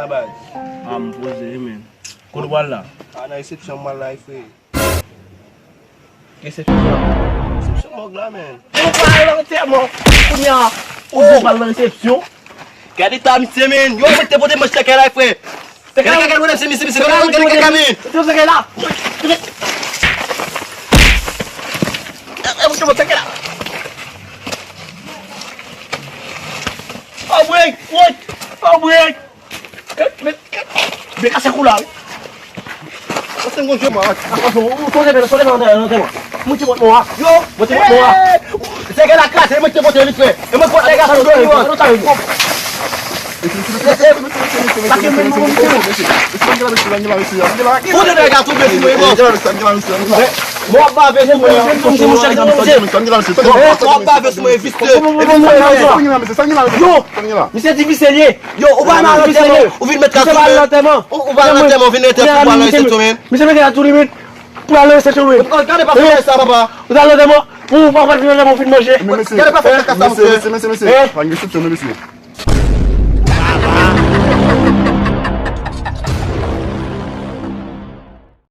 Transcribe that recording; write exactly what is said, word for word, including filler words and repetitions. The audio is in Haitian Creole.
Abad. A, m poze wi, men. Kote w pral la? A, nan resepsyon m pral la wi, frè. Resepsyon? Resepsyon mòg la, men. Ou pral antèman. Kounye a, ou di w pral nan resepsyon? Gade ta misye, men. Yo, mwen te pote manch tèkè la, frè. Tèkè la, gade, gade, se misye, misye, gade, gade, gade, gade, men. Se tèkè la. E, e, mwen te pote tèkè la. Oh, break, what? Oh, break. Men kase kou la wi. Pase m gon je mwen. Pase m, ou sonje fè, sonje fè nan antèman. Mwen te pot mò a. Yo, mwen te pot mò a. Se gen la kase, mwen te pote vit fè. E mwen pot nèg a sou do yo. Pase m, mwen te pot. Kote nèg a tonbe sou mwen bon. Mwen ap bave sou mwen. Mwen ap bave sou mwen vit fè. Yo, misye di vise l ye. Yo, ou pa nan antèman, ou vin met kase sou mwen. Ou, ou pa nan antèman, ou vin met kase sou mwen. Misye mete la tou limit. Pou al nan resepsyon, men. Oh, gade pa fè sa, papa. Ou ta nan antèman, ou pa fè antèman, ou fin manje. Men mesye, gade pa fè kaka sa, mesye, mesye, mesye, mesye. Pa gen resepsyon, men mesye.